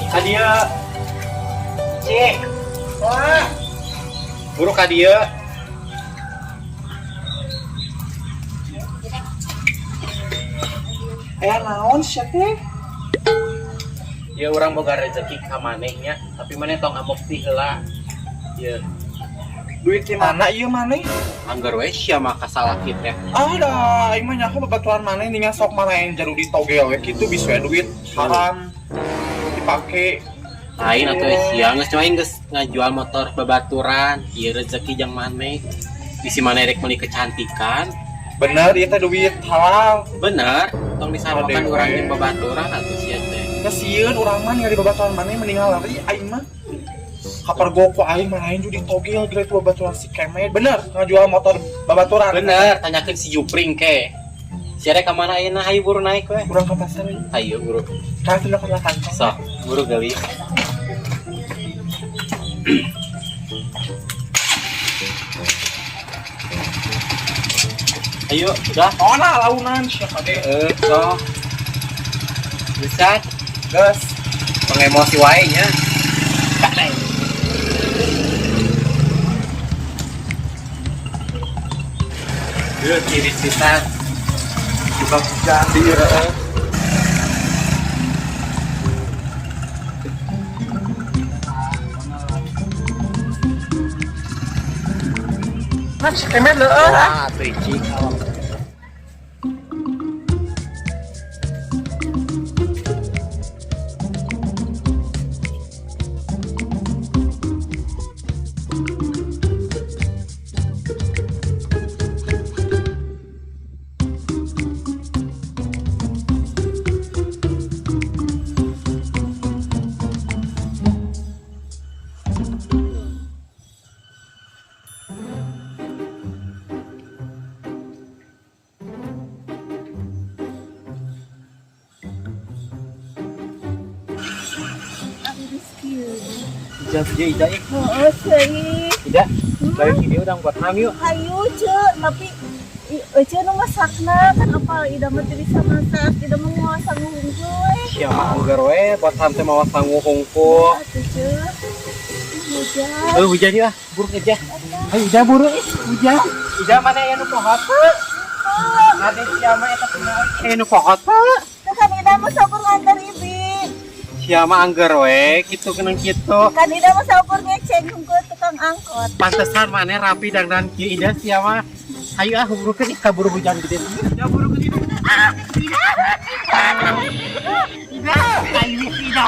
Ka dieu. Cik, Wah, buru ka dieu. Aya naon sia teh? Ya urang boga rezeki ka maneh nya, tapi maneh tong amok ti heula. Ieu, Duit di mana ieu maneh? Angger we sia mah kasalaki teh. Ah dah, aing mah nyaho babaturan maneh ningan sok maraen jarudi togel we kitu bisa we duit haram dipake. Lain atuh sia geus aing geus ngajual motor babaturan, ieu rezeki jang maneh. Bisi maneh rek meuli kecantikan. Bener ieu teh duit halal. Bener, tong disarokan Aduh, urang we. jeung babaturan atuh sia teh. Geus sieun urang mah ningali babaturan maneh mendingan lari aing mah. Kapergok ku aing maraen judi togel gila itu babaturan si Kemet. Bener ngajual motor babaturan. Bener, tanyakeun si Jupring ke. Sia rek ka mana ayeuna, hayu buru naik we. Urang ka pasar we. Hayu buru. Ka teu kana kantong. Sok, buru geulis. Ayo, udah. Oh nah launan sia kade. Eh, sok. Bisa, Geus. pengemosi wae nya. Kak. Duh, kiri pisan. Juga hujan di heeh. Nah, si Kemet leueur ah. Wah, tuh cik. Ija, ija, ija, ih. Heeh, seuih. Ija, balik ini udah buat ham yuk. Hayu ce, tapi ece nu masakna kan apal ida mah teu bisa masak, ida mah moal sanggup hungkul we. Sia mah angger we, buat ham teh mawa sangu hungkul. Atuh ce. Hujan. Eh, hujan ya, buruk aja. Ayo, hujan buru, ih, hujan. Ija mana ya nu pohot? Ade sia mah eta kumaha? Eh, nu pohot. Teu kan ida mah saukur nganter ibi. Sia mah angger we, kitu kenang kitu. Kan ida mah saukur ngeceng hungkul tukang angkot. Pantesan maneh rapi dangdan kieu ida sia mah. Ayo ah, burukeun ih kaburu hujan gede. Ya burukeun ida. Ah, ida. Ida, ayo ida.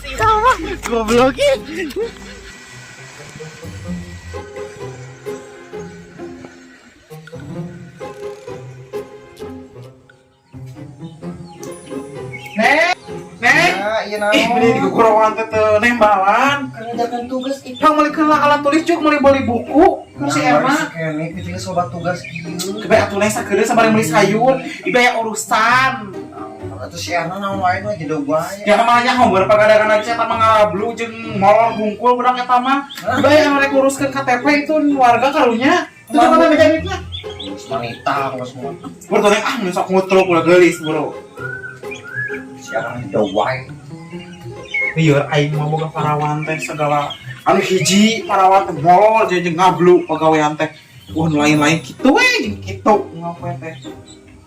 Ida mah goblok ih. Neng, Neng. Ya, iya naon. Ih, meni digugurawan teh teu nembalan. Kerjakan tugas itu. Kang meulikeun lah alat tulis juk meuli beli buku. Ku si Erna. Kene kitu sobat tugas kieu. Kebe atuh neng sakedeung sabari meuli sayur, ieu aya urusan. Atuh si Erna naon wae nu jedog wae. Ya mah nya homer pagadagan aja eta mah ngalablu jeung molor hungkul budak eta mah. Ieu aya anu rek nguruskeun KTP itu warga karunya. Itu mana meja duitnya? Urus wanita kalau semua. Bro, tuh neng ah nu sok ngutruk ulah geulis, bro. Si Erna jedog wae. Lieur aing mah boga parawan teh segala anu hiji parawan teh molor jeung jeung ngablu pagawean teh. Wah, nu lain-lain kitu we jeung kitu ngapain teh.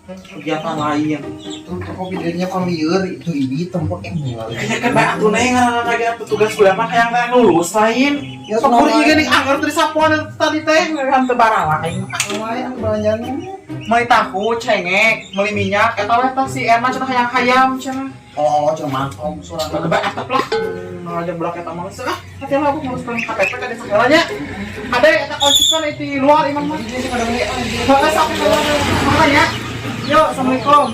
Kegiatan lain. Tuh kok videonya kon lieur itu ibi tempat yang mulai. Kayaknya kan bae atuh neng ngaranna lagi atuh tugas kuliah mah hayang teh lulus lain. Ya Sok buru ieu geuning anggar teu disapuan tadi teh ngeureun teu barala aing mah. Wae anu belanjaan. Meuli tahu, cengek, meuli minyak, eta we tah si Erna cenah hayang-hayam cenah. Oh, cuma mangkok surang. Gak bae atep lah. Nah, aja budak eta mah ah, hati lah aku nguruskeun KTP ka desa heula nya. Ada eta kuncikan di luar imah mah. Heeh, sok keluar mana ya. Yuk, assalamualaikum.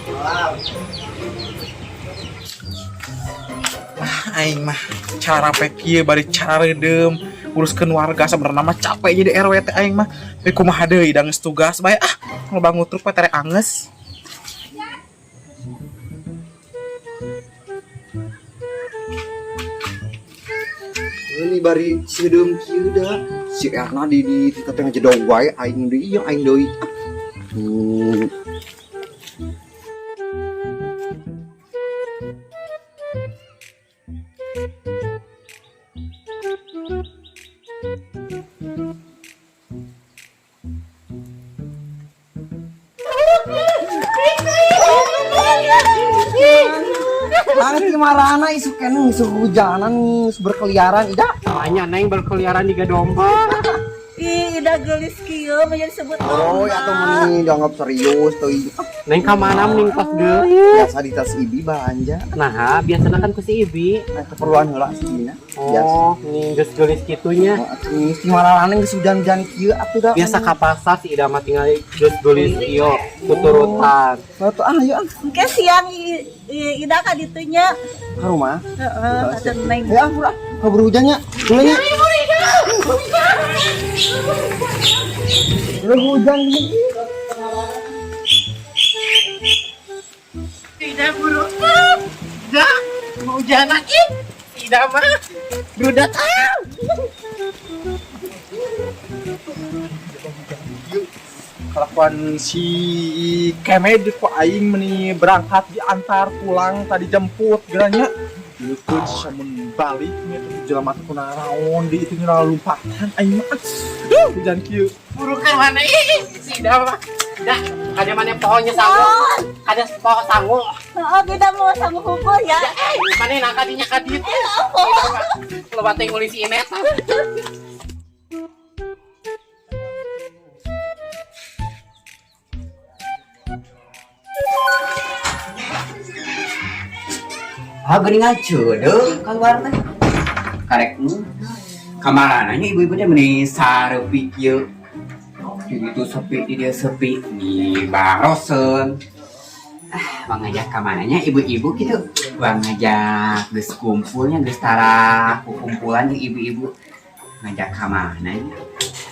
Ah, aing mah cara pek kieu bari cara redeum nguruskeun warga sebenarnya mah capek jadi RW teh aing mah. Tapi kumaha deui da geus tugas bae ah, loba ngutruk we tere anges. Ini bari sideum kieu dah. Si Erna di teh ngejedog wae aing deui ieu aing deui. Tuh. Kamarana isuk keneh isuk hujanan geus berkeliaran Ida. Banyak Neng berkeliaran di domba. Ih, Ida geulis kieu mah jadi sebut Oh, domba. atau mending dianggap serius tuh. Neng ka mana mending pas geulis. Biasa di tas Ibi belanja. Nah, biasanya kan ku si Ibi. Nah, keperluan heula si Dina. Biasa. Oh, nih geus geulis kitunya. Oh, atuh geus malalane geus hujan-hujan kieu atuh da. Biasa ka pasar si Ida mah tinggal geus geulis ieu tuturutan. Atuh ah ayo ah Engke siang Ida ka ditunya. ka rumah. Heeh, kata Neng. Ya ampun ah, kabur hujannya. Mulainya. Udah hujan gini. Ida buru. Ida, mau hujanan ih. Ida mah rudat ah. Kelakuan si Kemed kok aing meni berangkat diantar pulang tadi jemput geranya. Leukeun samun balik nya tuh jelema teh kunaon di itu nyala lompatan aing mah. Duh, hujan kieu. Buru ka mana ih si Ida mah. Dah, ada mana pohonnya sangu. Ada pohon sangu. Heeh, Ida mau sangu hukum ya. Mana nangka dinya ka ditu. Lewat teh nguli si Inet. Ah, geuning ngaceudeuh keluar teh. Karek kamarana nya ibu-ibu teh meni sareupi kieu. Di ditu sepi, di dieu sepi, di baroseun. Ah, bang ngajak ka mana nya ibu-ibu kitu? Bang ngajak geus kumpulnya geus tara kukumpulan jeung ibu-ibu. Ngajak ka mana nya?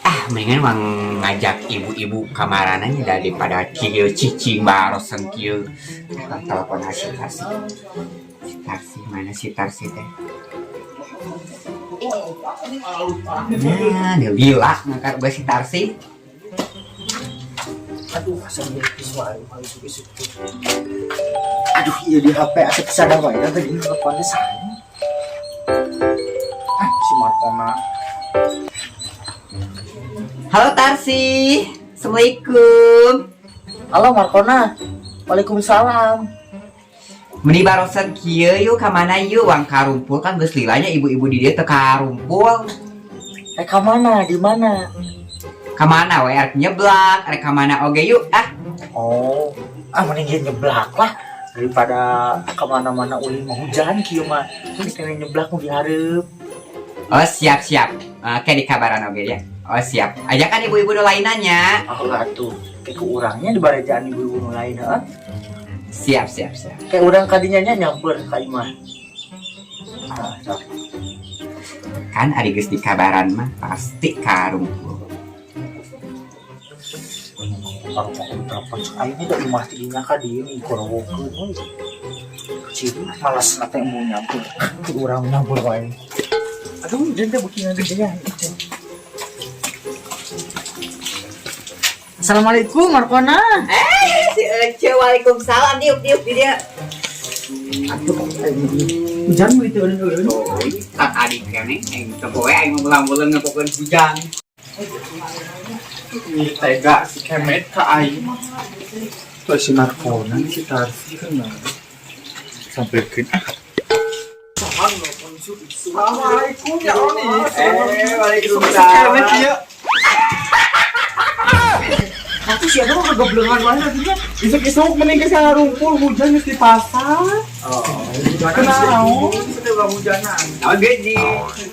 Ah, mendingan bang ngajak ibu-ibu ka marana nya daripada kieu cicing baroseun kieu. Ah, telepon si Tarsi. Si Tarsi mana si Tarsi teh? Nah, dia gila ngangkat gue si Tarsi. Aduh, asa dia suara isuk-isuk. Aduh, iya di HP asa sadar wae tadi teleponnya saya. Ah, si Markona. Halo Tarsi, Assalamualaikum. Halo Markona. Waalaikumsalam. Meni barosan kieu yuk ka mana yuk wang karumpul kan geus lilanya ibu-ibu di dieu teu karumpul. Eh ka mana? Di mana? Ka mana we arek nyeblak, arek ka mana oge yuk ah. Oh, ah mending ge nyeblak lah daripada kemana-mana ulin mah hujan kieu mah. Ini kena nyeblak nu dihareup. Oh siap siap. Oke di kabaran oge ya. Oh siap. Ajakan ibu-ibu nu lainnya. Oh atuh, kayak ku urangnya di barejaan ibu-ibu nu lain heeh. Siap siap siap. Kayak urang kadinya nya nyamper ka imah. Ah, sok. Kan ari geus di kabaran mah pasti karumpul. Kalau aku telepon cek aing da imah tidinya ka dieu nih gorowokeun we. Ciri malas na teh mau nyampur. Ku urang nyampur wae. Aduh, hujan teh beuki ngagedean. Assalamualaikum Markona. Si Ece, waalaikumsalam diuk diuk di dia. Hujan begitu eureun-eureun. Tak adik kene, aing teu poe aing mah belang-belang ngepokeun hujan. Ini tega si Kemet ka aing. Tuh si Markona si Tarsi kan sampai ke Assalamualaikum ya Oni. Waalaikumsalam. Kemet ieu. Atuh siapa mah kegoblengan wae lagi nya. Isuk-isuk mending geus ngarumpul hujan geus di pasar. Oh, Kenaon? Sudah hujanan. naon gaji?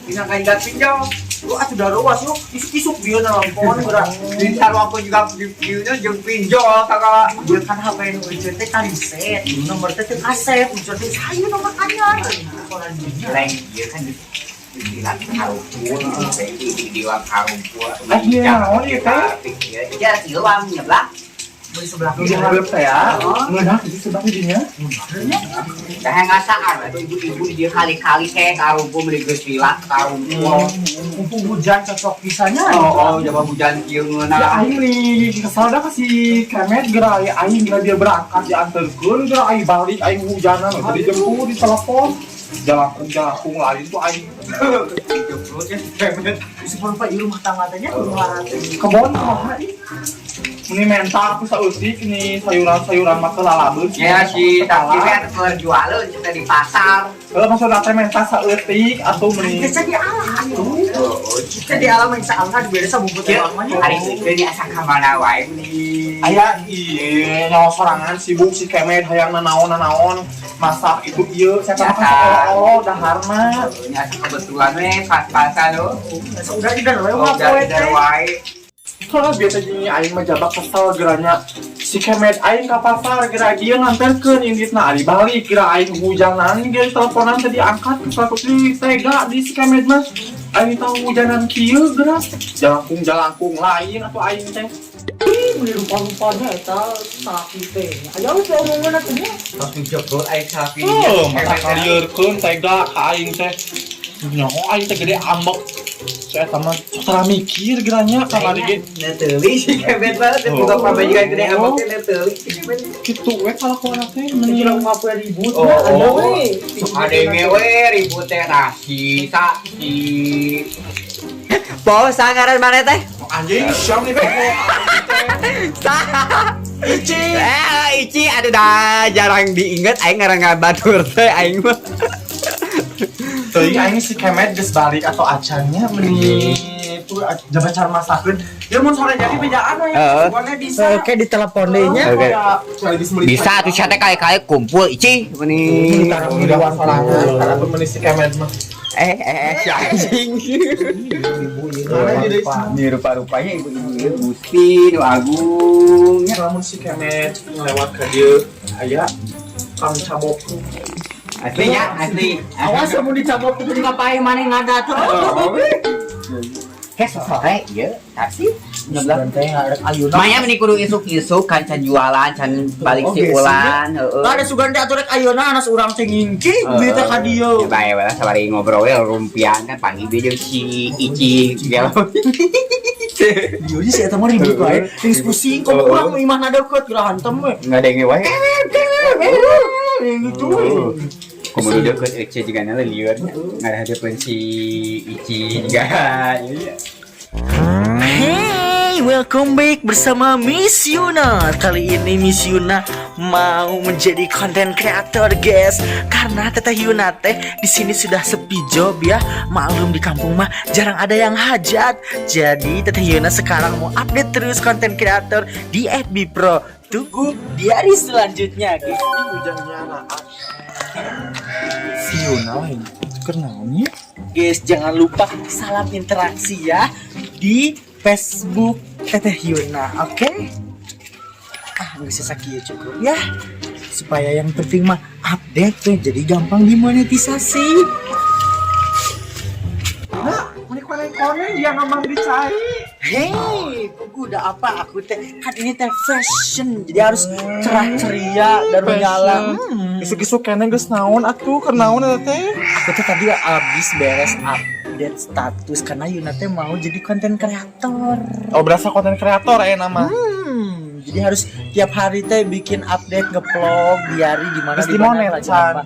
Bisa kanjat pinjol. Lu atuh daruas lu isuk-isuk dia nelpon geura. Di aku juga di jeung pinjol kakak. Dia kan HP nu Ece teh kariset, nomor teh teu kasep, Ece teh sayu nomor anyar. Teleponan dia. Leng, ieu kan bilang karumpul, di di karumpul. Ah, iya, naon ieu teh? Ya, ieu wang nyeblak. Beli sebelah Di hareup teh ya. Ngeunah di sebelah dinya. Teh ngasaan atuh ibu-ibu di dieu kali-kali teh karumpul meuli geus lila karumpul. Mumpung hujan cocok pisannya. Oh, oh, jaba hujan kieu Ya ngeunah. aing nih kesal dah ka si Kemet geura aya aing geura dia berangkat dianterkeun geura aing balik aing hujanan tadi jemput di telepon. Jalangkung-jalangkung lain tuh aing. Jemput ya si Kemet. Seperempat rumah tangga teh nya rumah teh. Kebon kumaha ih. Ini menta aku saeutik ini sayuran-sayuran mah lalabeun. Ya si tapi kan jualan kita di pasar. Kalau maksud teh menta saeutik atuh meni. Bisa di alam tuh. Kita di alam yang salah di beres bubut Ya, emang mah. hari itu di asa ka mana wae meni. Aya ieu nyawa sorangan sibuk si Kemed hayang nanaon-nanaon masak itu ieu saya makan seolo-olo daharna. Ini asa kebetulan we pas-pasan lo. Udah tidak Oh, lewat udah poe tidak teh. wae. Kalau biasa gini aing mah jabak kesel geranya si Kemed aing ka pasar geura dia nganterkeun inditna ari balik kira aing hujanan ge teleponan teh diangkat kesel di tega di si Kemed mah aing tahu hujanan kieu geura jalangkung-jalangkung lain atau aing teh. Beli rupa-rupanya eta salaki teh. Aya we omongan atuh nya. Langsung jebrot aing sapi. Oh, mata kalieurkeun tega ka aing teh. Nyaho aing teh gede ambek. Saya sama tara mikir geranya kamari ge Neteuli si Kemet mah teh buka pamajikan gede ambek teh neteuli si Kemet. kitu we kalakuan teh Meni mah poe ribut Oh, nya aya oh. we. Sok adenge we ribut teh tah si sa si Po sangaran mana teh? Anjing siam nih beko. Sa. Ici. Eh, Ici aduh dah jarang diinget aing ngaran batur teh aing mah. Teuing aing si Kemet geus balik atau acannya meni itu jabat cara masakeun. Ya mun sore jadi bejaan we. Heeh. Suguhannya bisa. Oke di telepon deui nya. Oke. Oke. Bisa tuh sate kali-kali kumpul Ici meni. Udah sorangan karena meni si Kemet mah. Eh eh eh si anjing. Mana Ini rupa-rupanya ibu-ibu ieu Gusti nu agung nya. Lamun si Kemet ngelewat ka dieu aya kang cabok. Aslinya asli. Awas kamu dicabok kudu ngapain maneh ngadat. Kayak sore ieu tapi Nyeblak teh arek ayeuna. Maya meni kudu isuk-isuk kan can jualan can balik Oh, si ulan heeh. Ada sugan teh atuh rek ayeuna anas urang teh ngingki duit teh ka dieu. Ya bae bae sabari ngobrol we rumpian kan panggil dia jeung si Ici gelo. Dieu si eta mah ribut wae. Geus pusing kok urang imahna deukeut geura hantem we. Ngadenge wae. Gitu. Komodo deukeut Ece juga na lieur nya. Ngarahadeupeun si Ici juga. Iya. Hey, welcome back bersama Miss Yuna. Kali ini Miss Yuna mau menjadi content creator, guys. Karena Teteh Yuna teh di sini sudah sepi job ya. Maklum di kampung mah jarang ada yang hajat. Jadi Teteh Yuna sekarang mau update terus konten creator di FB Pro. Tunggu di hari selanjutnya, guys. Hujannya naas. Si Yuna lain keur naon nya? Guys, jangan lupa salam interaksi ya di Facebook Teteh Yuna, oke? Ah, nggak usah sakieu cukup ya. Supaya yang penting mah update tuh, jadi gampang dimonetisasi. Nah, meni koneng-koneng dia ngomong di cai. Hei, pugu udah apa aku teh? Kan ini teh fashion, jadi harus cerah ceria dan menyala. Isuk-isuk keneh geus naon atuh keur naon eta teh? Aku tuh tadi abis beres update status karena Yuna teh mau jadi konten kreator. Oh, berasa konten kreator aya nama. Jadi harus tiap hari teh bikin update ngevlog diary di mana Terus di mana dimonet, lagi Chan. apa.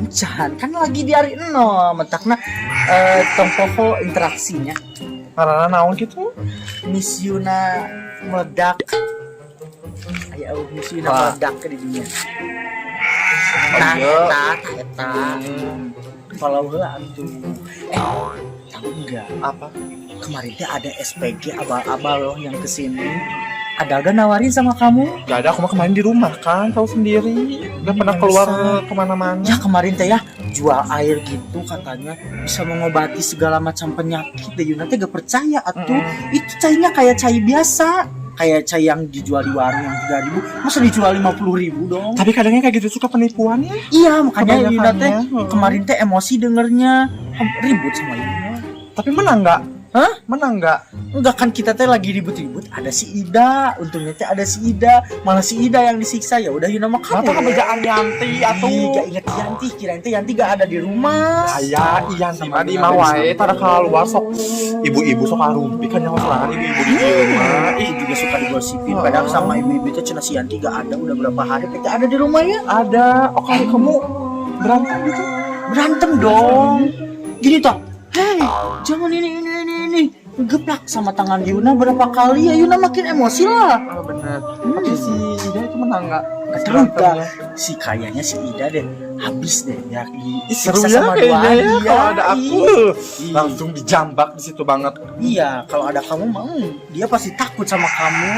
Can, kan lagi di hari nol, mentakna tong poho interaksinya. Karena naon gitu? Miss Yuna meledak. Aya Miss Yuna Wah. meledak ke di dunia. Tah, iya. eta, tah, eta. Follow heula atuh. Eh, tahu enggak? Apa? Kemarin teh ada SPG abal-abal loh yang kesini. Ada gak nawarin sama kamu? Gak ada, aku mah kemarin di rumah kan, tahu sendiri. Gak pernah keluar kemana-mana. Ya kemarin teh ya jual air gitu katanya bisa mengobati segala macam penyakit. Deh Yuna teh gak percaya atuh. Itu cainya kayak cai biasa, kayak cai yang dijual di warung yang 3.000, masa dijual 50.000 dong? Tapi kadangnya kayak gitu suka penipuan ya. Iya, makanya Yuna teh Kebanyakannya. kemarin teh emosi dengernya, ribut sama Yuna. Tapi menang nggak? Hah? Menang nggak? Enggak kan kita teh lagi ribut-ribut ada si Ida, untungnya teh ada si Ida, malah si Ida yang disiksa. Ya udah Yuna mah Kenapa kabur. kebejaan Yanti atuh? Ih, gak inget Yanti, kirain teh Yanti gak ada di rumah. Aya, iya Yanti mah di Sama imah wae, Yuna tara keluar sok ibu-ibu sok arumpi kan nyawa sorangan ibu-ibu di rumah. Ih, juga suka digosipin. Padahal sama ibu-ibu itu cenah si Yanti gak ada udah berapa hari kita ada di rumah ya. Ada, oh kali kamu berantem gitu. Berantem dong. Gini toh, Hei, jangan ini ini ini ini. Geplak sama tangan Yuna berapa kali ya, Yuna makin emosi lah. Oh, bener. Tapi si Ida itu menang nggak? Tahu gak? Si kayaknya si Ida deh habis deh ya Ih, disiksa seru ya sama dua kayaknya ya iya, kalau ada aku. Ih. Langsung dijambak di situ banget. Iya, kalau ada kamu mau, dia pasti takut sama kamu.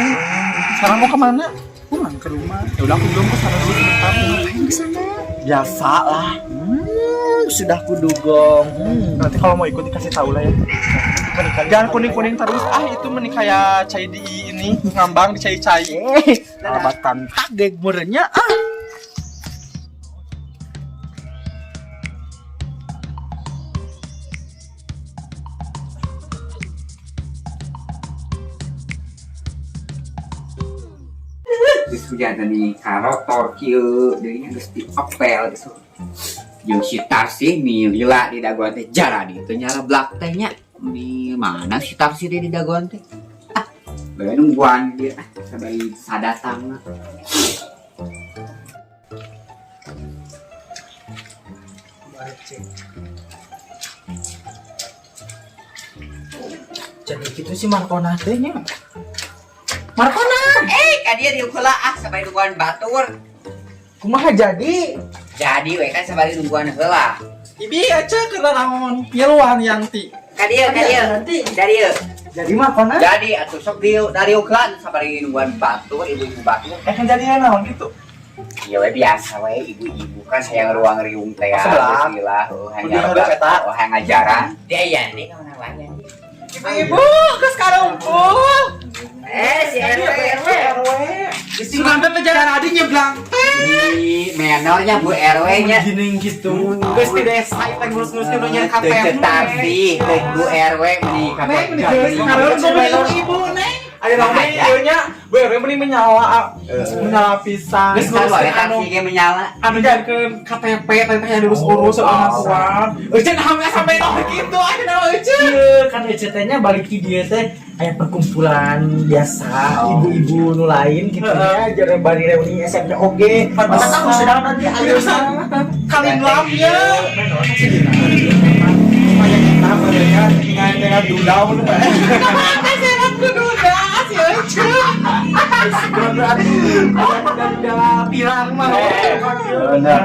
Sekarang mau kemana? Pulang ke rumah. Ya udah, aku belum kesana dulu sebentar. Ngapain ke sana? Biasa lah. Sudah kudugong. Nanti kalau mau ikut dikasih tahu lah ya. Jangan kuning-kuning terus. Ah, itu meni kayak cai di ini ngambang di cai-cai. Abatan tageg murenya ah. Geus hujan tadi karotor kieu deui nya, geus diopel geus. Jeung si Tarsih mi lila di dagoan teh, jara di teu nyarablak teh nya. Di mana si Tarsih teh di dagoan teh? Ah, bae nungguan dia ah sabari sadatang. Jadi gitu sih Markona teh nya. Markona, Eh, ka dieu diuk heula ah sabari nungguan batur. Kumaha jadi? Jadi we kan sabari nungguan heula. Ibi aja ke naon ngiluan yang ti. Ka dieu, ka dieu. Nanti. Ka dieu. Jadi Markona? Jadi atuh sok dieu dari heula sabari nungguan batur, ibu-ibu batur. Eh, kan jadi naon gitu. Iya we biasa we ibu-ibu kan sayang ruang riung teh ya. Sebelah. Bismillah, oh Udah ada eta. Oh hayang ngajaran. Dia ya nih kawan lain. Ibu-ibu, geus karumpul. Eh, si RW RW. RW. Sugan teh jalan adi nyeblang teh. Di menornya Bu RW nya. Gini gitu. Geus di desa teh ngurus-nguruskeun nu nyari KTP. Tetapi Bu RW meni Neng, meni geus ngarumpul ibu, Neng. Ayo Nah, naon ya. ieu nya? Bu RW meni menyala, menyala pisan. Geus Geus nguruskeun anu anu ge menyala. Anu jadikeun KTP teh teh diurus-urus pengakuan. Euceun hamil sampai noh gitu aja naon euceun. Iya, kan ECT nya balik di dia teh aya perkumpulan biasa ibu-ibu nu lain gitu ya, jadi bari reuni SMP oge. Masa kamu sedang nanti ayo Kali lam ya. Supaya kita mereka tinggal dengan duda lu. Kenapa serat ku duda si Euceun? Ada pirang mah.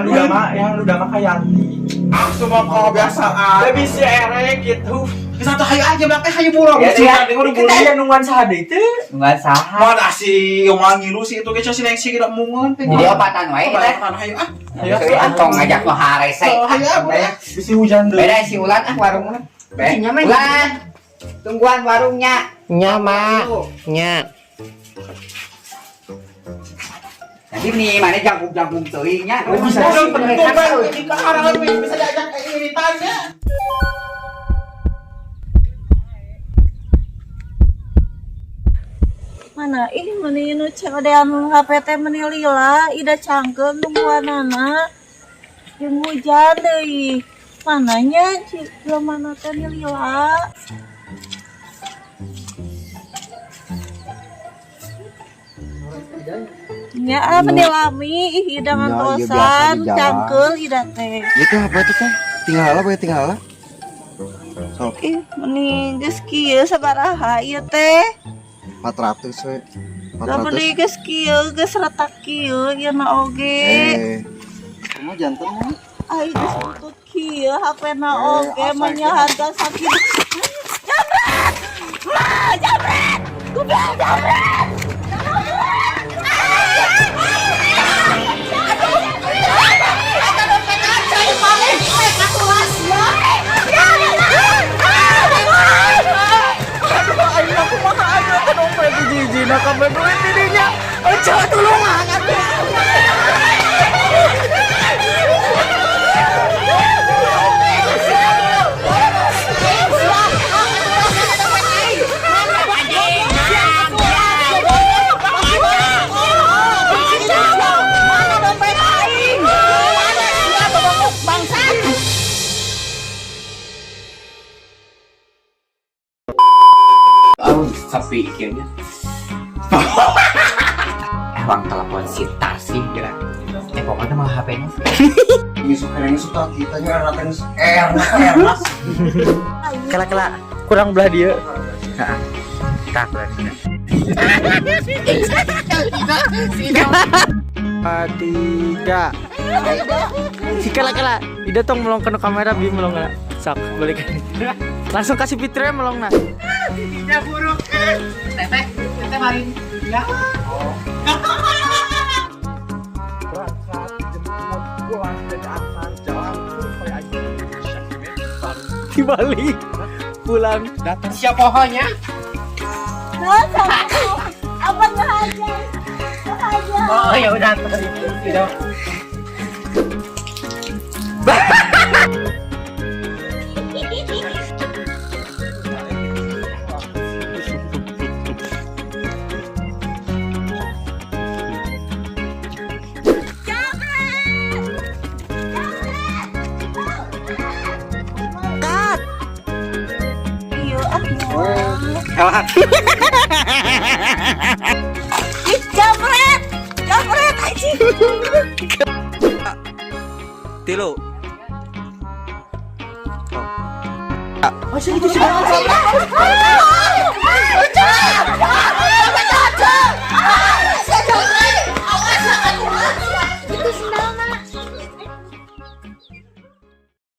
Duda mah yang duda mah kayak Yanti. Ah, semua kok biasa ah. Lebih si erek gitu. Bisa tuh hayu aja belakang hayu burung. Ya, ya. Kita aya nungguan saha deui teh? Nungguan saha? Mana sih yang ngilu sih itu kecil si Nengsi tidak mungun. Jadi opatan wae kita. Opatan hayu ah. Hayu antong ngajak nu harese. Hayu ah, boleh. Bisi hujan deui. Beda si Ulan ah warungna. Ulan. Tungguan warungnya. Nya, Mak. Nya. Nanti nih mana jangkung-jangkung teuing nya. Bisa penting karangan bisa diajak iritannya. Mana ih meni nu COD-an HP teh meni lila, ida cangkeun nungguanana. Jeung hujan deui. Mananya cik mana teh lila. Ya, ah, meni lami ih ida Ya, iya, biasa ngantosan di jalan. cangkeul ida teh. Itu apa itu teh? Tinggal apa ya tinggal? Sok Ih, meni geus kieu sabaraha ieu teh? 400 we. Lah meni 400. geus kieu, geus retak kieu ieu na oge. Eh. Kumaha janten mah? Ai geus butut kieu HP-na Eh, oge asa mah nya itu. harga sakitu. Jabret! Mah, jabret! Goblok jabret! Oh, sepi kieu nya. Emang telepon si Tarsih geura. Pokoknya mah HP-nya. Ngisuk kena ngisuk tak kita nya erna teh erna erna. Kela kela kurang belah dia. Heeh. Tah belah dia. Tiga. Si kela kela. Ida tong melong ke kamera bi melong na. Sok balik. Langsung kasih fiturnya melong na. Tidak buruk. Teteh, teteh maling. Ya. Berangkat jemput pulang dari antar jalan sampai aja. Dibalik. Pulang. Datang Siapa pohonnya? Nah, sama apa nggak aja? Nggak aja. Oh ya udah. Tidak. Cut. Iya, ah. Ih, jambret. Jambret anjing. 3. Masih gitu sih.